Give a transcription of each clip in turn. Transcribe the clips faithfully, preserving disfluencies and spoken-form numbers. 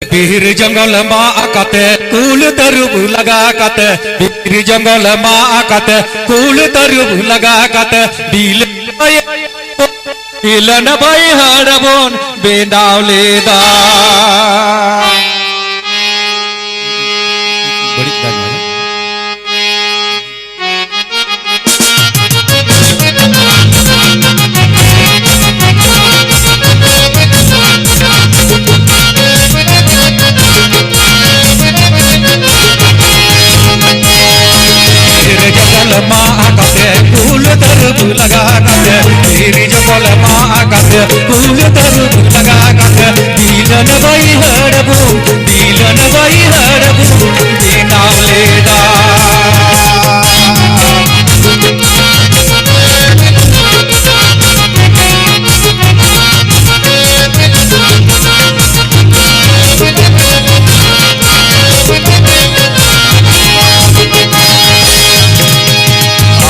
ᱵᱤᱨ ᱡᱚᱝᱜᱚᱞ ᱢᱟᱜ ᱠᱟᱛᱮ, ᱠᱩᱞ ᱛᱟᱹᱨᱩᱵ ᱞᱟᱜᱟ ᱠᱟᱛᱮ, ᱵᱤᱨ ᱡᱚᱝᱜᱚᱞ ᱢᱟᱜ ᱠᱟᱛᱮ, ᱠᱩᱞ ᱛᱟᱹᱨᱩᱵ ᱞᱟᱜᱟ ᱠᱟᱛᱮ, ᱵᱤᱞᱟᱹᱭ ᱵᱤᱞᱟᱹᱱ ᱵᱟᱹᱭᱦᱟᱹᱲ ᱵᱚᱱ ᱵᱮᱱᱟᱣ ᱞᱮᱫᱟ᱾ ᱵᱟᱹᱲᱤᱡ ᱜᱟᱱ ᱢᱟᱱᱮ᱾ ᱵᱤᱨ ᱡᱚᱝᱜᱚᱞ ᱢᱟᱜ ᱠᱟᱛᱮ, ᱠᱩᱞ ᱛᱟᱹᱨᱩᱵ ᱞᱟᱜᱟ ᱠᱟᱛᱮ, ᱵᱤᱨ ᱡᱚᱝᱜᱚᱞ ᱢᱟᱜ ᱠᱟᱛᱮ, ᱠᱩᱞ ᱛᱟᱹᱨᱩᱵ ᱞᱟᱜᱟ ᱠᱟᱛᱮ, ᱵᱤᱞᱟᱹᱱ ᱵᱟᱹᱭᱦᱟᱹᱲ ᱵᱚᱱ, ᱵᱤᱞᱟᱹᱱ ᱵᱟᱹᱭᱦᱟᱹᱲ ᱵᱚᱱ ᱵᱮᱱᱟᱣ ᱞᱮᱫᱟ᱾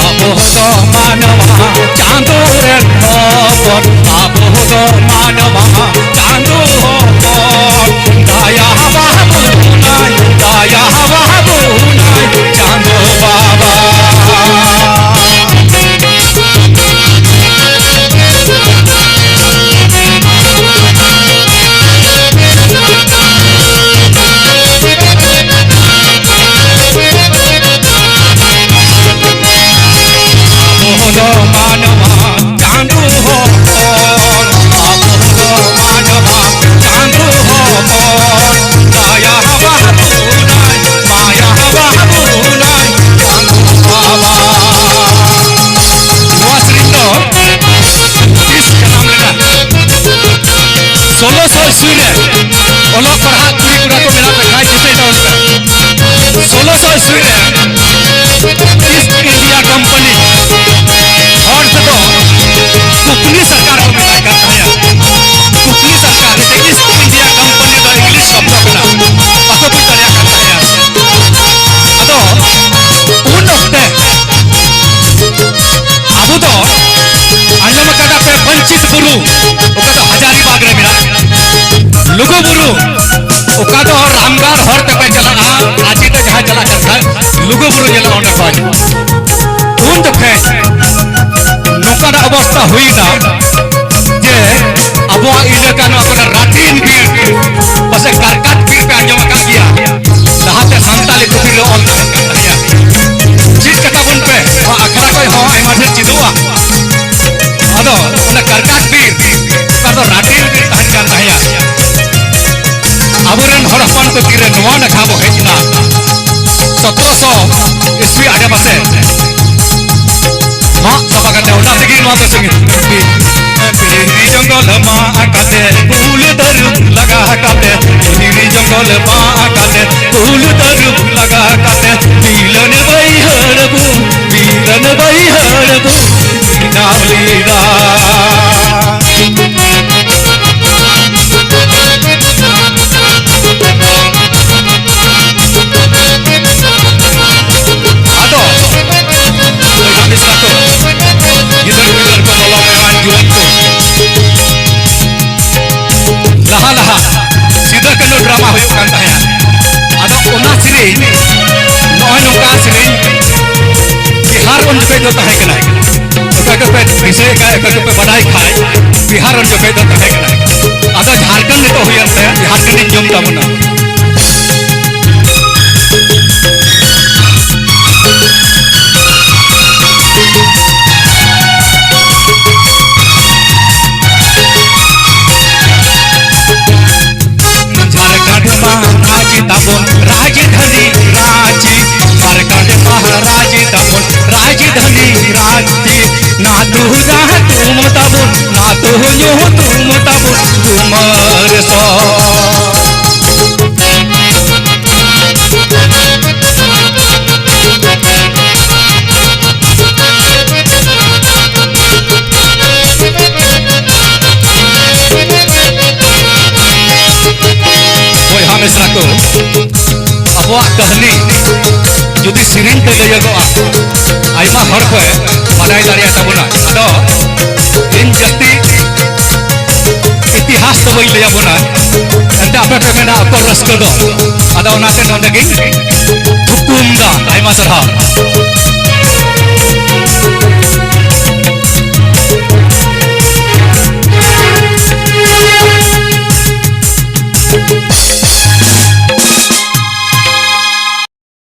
ᱟᱵᱚ ᱫᱚ ᱢᱟᱱᱣᱟ ᱪᱟᱸᱫᱳ ᱨᱮᱱ ᱦᱚᱯᱚᱱ, ᱟᱵᱚ ᱫᱚ ᱢᱟᱱᱣᱟ ᱪᱟᱸᱫᱳ ᱦᱚᱯᱚᱱ᱾ ᱫᱟᱭᱟ ᱟᱵᱚᱱᱟᱭ, ᱫᱟᱭᱟ ᱟᱵᱚᱱᱟᱭ ᱪᱟᱸᱫᱳ ᱵᱟᱵᱟ᱾ ᱟᱵᱚ ᱫᱚ ᱢᱟᱱᱣᱟ ᱪᱟᱸᱫᱳ ᱦᱚᱯᱚᱱ, ᱟᱵᱚ ᱫᱚ ᱢᱟᱱᱣᱟ ᱪᱟᱸᱫᱳ ᱦᱚᱯᱚᱱ, ᱫᱟᱭᱟ ᱟᱵᱚᱱᱟᱭ, ᱢᱟᱭᱟ ᱟᱵᱚᱱᱟᱭ ᱪᱟᱸᱫᱳ ᱵᱟᱵᱟ᱾ ᱱᱚᱣᱟ ᱥᱮᱨᱮᱧ ᱫᱚ ᱛᱤᱥ ᱡᱟᱱᱟᱢ ᱞᱮᱱᱟ? ᱥᱳᱞᱳᱥᱚ ᱤᱥᱣᱤ ᱨᱮ ᱚᱞᱚᱜ ᱯᱟᱲᱦᱟᱜ ᱠᱩᱲᱤ ᱠᱚᱲᱟ ᱠᱚ ᱢᱮᱱᱟᱜ ᱯᱮ ᱠᱷᱟᱡ ᱫᱤᱥᱟᱹᱭ ᱛᱟᱵᱚᱱ ᱯᱮ᱾ ᱥᱳᱞᱳᱥᱚ ᱤᱥᱣᱤ ᱨᱮ ᱤᱥᱴ ᱤᱱᱰᱤᱭᱟ ᱠᱳᱢᱯᱟᱱᱤ ᱦᱚᱲ ᱛᱮᱫᱚ ᱠᱩᱠᱞᱤ ᱥᱚᱨᱠᱟᱨ ᱠᱚ ᱢᱮᱛᱟᱭ ᱠᱟᱱ ᱛᱟᱦᱮᱸᱫ᱾ ᱠᱩᱠᱞᱤ ᱥᱚᱨᱠᱟᱨ, ᱤᱥᱴ ᱤᱱᱰᱤᱭᱟ ᱠᱳᱢᱯᱟᱱᱤ ᱫᱚ ᱤᱝᱞᱤᱥ ᱥᱚᱵᱫᱚ ᱠᱟᱱᱟ, ᱵᱟᱠᱚ ᱵᱩᱡᱽ ᱫᱟᱲᱮᱭᱟᱜ ᱠᱟᱱ ᱛᱟᱦᱮᱸᱫ᱾ ᱟᱫᱚ ᱩᱱ ᱚᱠᱛᱮ ᱟᱵᱚ ᱫᱚ ᱟᱸᱡᱚᱢ ᱟᱠᱟᱫᱟ ᱯᱮ ᱯᱟᱧᱪᱤᱛ ᱵᱩᱨᱩ, ᱚᱠᱟ ᱫᱚ ᱦᱟᱡᱟᱨᱤᱵᱟᱜᱽ ᱨᱮ ᱢᱮᱱᱟᱜᱼᱟ, ᱞᱩᱜᱩ ᱵᱩᱨᱩ, ᱚᱠᱟ ᱫᱚ ᱨᱟᱢᱜᱟᱲ ᱦᱚᱨ ᱛᱮᱯᱮ ᱪᱟᱞᱟᱜᱼᱟ, ᱨᱟᱸᱪᱤ ᱛᱮ ᱡᱟᱦᱟᱸ ᱪᱟᱞᱟᱜ ᱠᱟᱱ ᱠᱷᱟᱱ ᱞᱩᱜᱩ ᱵᱩᱨᱩ ᱧᱮᱞᱚᱜᱼᱟ ᱚᱸᱰᱮ ᱠᱷᱚᱱ᱾ ᱩᱱ ᱡᱚᱠᱷᱮᱡ ᱱᱚᱝᱠᱟᱱᱟᱜ ᱚᱵᱚᱥᱛᱟ ᱦᱩᱭᱱᱟ ᱡᱮ ᱟᱵᱚᱣᱟᱜ ᱤᱞᱟᱹᱠᱟ ᱱᱚᱣᱟ ᱠᱚᱨᱮ ᱨᱟᱴᱤᱱ ᱵᱤᱨ, ᱯᱟᱥᱮ ᱠᱟᱨᱠᱟᱴ ᱵᱤᱨ ᱯᱮ ᱟᱸᱡᱚᱢ ᱟᱠᱟᱫ ᱜᱮᱭᱟ, ᱞᱟᱦᱟᱛᱮ ᱥᱟᱱᱛᱟᱞᱤ ᱯᱩᱛᱷᱤ ᱨᱮ ᱚᱞ ᱛᱟᱦᱮᱸ ᱠᱟᱱ ᱛᱟᱦᱮᱸᱭᱟ᱾ ᱪᱮᱫ ᱠᱟᱛᱷᱟ ᱵᱚᱱ ᱯᱮ, ᱱᱚᱣᱟ ᱟᱠᱷᱲᱟ ᱠᱷᱚᱱ ᱦᱚᱸ ᱟᱭᱢᱟ ᱰᱷᱮᱨ ᱪᱮᱫᱚᱜᱼᱟ᱾ ᱟᱫᱚ ᱚᱱᱟ ᱠᱟᱨᱠᱟᱴ ᱵᱤᱨ, ᱚᱠᱟ ᱫᱚ ᱨᱟᱴᱤᱱ ᱵᱤᱨ ᱛᱟᱦᱮᱸ ᱠᱟᱱ ᱛᱟᱦᱮᱸᱭᱟ᱾ ᱟᱵᱚᱨᱮᱱ ᱦᱚᱲ ᱦᱚᱯᱚᱱ ᱠᱚ ᱛᱤᱨᱮ ᱱᱚᱣᱟ ᱱᱟᱠᱷᱟ ᱵᱚ ᱦᱮᱡ ᱮᱱᱟ, ᱥᱚᱛᱨᱚᱥᱚ ᱤᱥᱣᱤ ᱟᱰᱮᱯᱟᱥᱮ ᱢᱟᱜ ᱥᱟᱯᱷᱟ ᱠᱟᱛᱮ, ᱚᱱᱟ ᱛᱮᱜᱮ ᱱᱚᱣᱟ ᱫᱚ ᱥᱟᱺᱜᱤᱧ᱾ ᱵᱤᱨ ᱡᱚᱝᱜᱚᱞ ᱢᱟᱜ ᱠᱟᱛᱮ, ᱩᱞ ᱛᱟᱹᱨᱩᱵ ᱞᱟᱜᱟ ᱠᱟᱛᱮ, ᱵᱤᱨ ᱡᱚᱝᱜᱚᱞ ᱢᱟᱜ ᱠᱟᱛᱮ, ᱩᱞ ᱛᱟᱹᱨᱩᱵ ᱞᱟᱜᱟ ᱠᱟᱛᱮ, ᱵᱤᱞᱚᱱ ᱵᱟᱹᱭᱦᱟᱹᱲ ᱵᱚᱱ, ᱵᱤᱞᱚᱱ ᱵᱟᱹᱭᱦᱟᱹᱲ ᱵᱚᱱ ᱵᱮᱱᱟᱣ ᱞᱮᱫᱟ᱾ ᱟᱫᱚ ᱵᱚᱭᱦᱟ ᱢᱤᱥᱨᱟ ᱠᱚ, ᱜᱤᱫᱟᱹᱨ ᱯᱤᱫᱟᱹᱨ ᱠᱚ, ᱞᱚᱞᱚ ᱢᱟᱹᱭ ᱡᱩᱣᱟᱹᱱ ᱠᱚ, ᱞᱟᱦᱟ ᱞᱟᱦᱟ ᱥᱤᱫᱟᱹ ᱠᱟᱹᱱᱦᱩ ᱰᱨᱟᱢᱟ ᱦᱩᱭᱩᱜ ᱠᱟᱱ ᱛᱟᱦᱮᱸᱫ᱾ ᱟᱫᱚ ᱚᱱᱟ ᱥᱮᱨᱮᱧ, ᱱᱚᱜᱼᱚᱭ ᱱᱚᱝᱠᱟ ᱥᱮᱨᱮᱧ ᱵᱤᱦᱟᱨ ᱩᱱ ᱡᱚᱠᱷᱮᱡ ᱫᱚ ᱛᱟᱦᱮᱸ ᱠᱟᱱᱟ᱾ ᱚᱠᱟ ᱠᱚᱯᱮ ᱫᱤᱥᱟᱹᱭ ᱠᱷᱟᱡ, ᱚᱠᱟ ᱠᱚᱯᱮ ᱵᱟᱰᱟᱭ ᱠᱷᱟᱡ, ᱵᱤᱦᱟᱨ ᱩᱱ ᱡᱚᱠᱷᱮᱡ ᱫᱚ ᱛᱟᱦᱮᱸ ᱠᱟᱱᱟ᱾ ᱟᱫᱚ ᱡᱷᱟᱲᱠᱷᱚᱸᱰ ᱱᱤᱛᱚᱜ ᱦᱩᱭᱮᱱ ᱛᱮ ᱡᱷᱟᱲᱠᱷᱚᱸᱰᱤᱧ ᱡᱚᱢ ᱛᱟᱵᱚᱱᱟ᱾ ᱡᱷᱟᱲᱠᱷᱚᱸᱰ ᱢᱟᱦᱟᱨᱟᱡᱽ ᱛᱟᱵᱚᱱ ᱨᱟᱡᱽᱫᱷᱟᱱᱤ ᱨᱟᱸᱪᱤ, ᱡᱷᱟᱲᱠᱷᱚᱸᱰ ᱢᱟᱦᱟᱨᱟᱡᱽ ᱛᱟᱵᱚᱱ ᱨᱟᱡᱽᱫᱷᱟᱱᱤ ᱨᱟᱸᱪᱤ, ᱱᱟᱛᱩ ᱡᱟᱦᱟᱸ ᱛᱩᱢ ᱛᱟᱵᱚᱱ, ᱱᱟᱛᱩ ᱧᱩᱛᱩᱢ ᱛᱟᱵᱚᱱ ᱛᱩᱢᱟᱨ ᱥᱚ᱾ ᱵᱚᱭᱦᱟ ᱢᱤᱥᱨᱟ ᱠᱚ, ᱟᱵᱚᱣᱟᱜ ᱠᱟᱹᱦᱱᱤ ᱡᱩᱫᱤ ᱥᱮᱨᱮᱧ ᱛᱮ ᱞᱟᱹᱭᱟᱹᱜᱚᱜᱼᱟ, ᱟᱭᱢᱟ ᱦᱚᱲ ᱠᱚ ᱵᱟᱰᱟᱭ ᱫᱟᱲᱮᱭᱟᱜ ᱛᱟᱵᱚᱱᱟ᱾ ᱟᱫᱚ ᱤᱧ ᱡᱟᱹᱥᱛᱤ ᱤᱛᱤᱦᱟᱥ ᱫᱚ ᱵᱟᱹᱧ ᱞᱟᱹᱭ ᱟᱵᱚᱱᱟ᱾ ᱮᱱᱛᱮ ᱟᱯᱮ ᱯᱮ ᱢᱮᱱᱟ ᱚᱠᱚᱨ ᱨᱟᱹᱥᱠᱟᱹ ᱫᱚ᱾ ᱟᱫᱚ ᱚᱱᱟᱛᱮ ᱱᱚᱰᱮ ᱜᱤᱧ ᱛᱷᱩᱠᱩᱢ ᱫᱟ᱾ ᱟᱭᱢᱟ ᱥᱟᱨᱦᱟᱣ᱾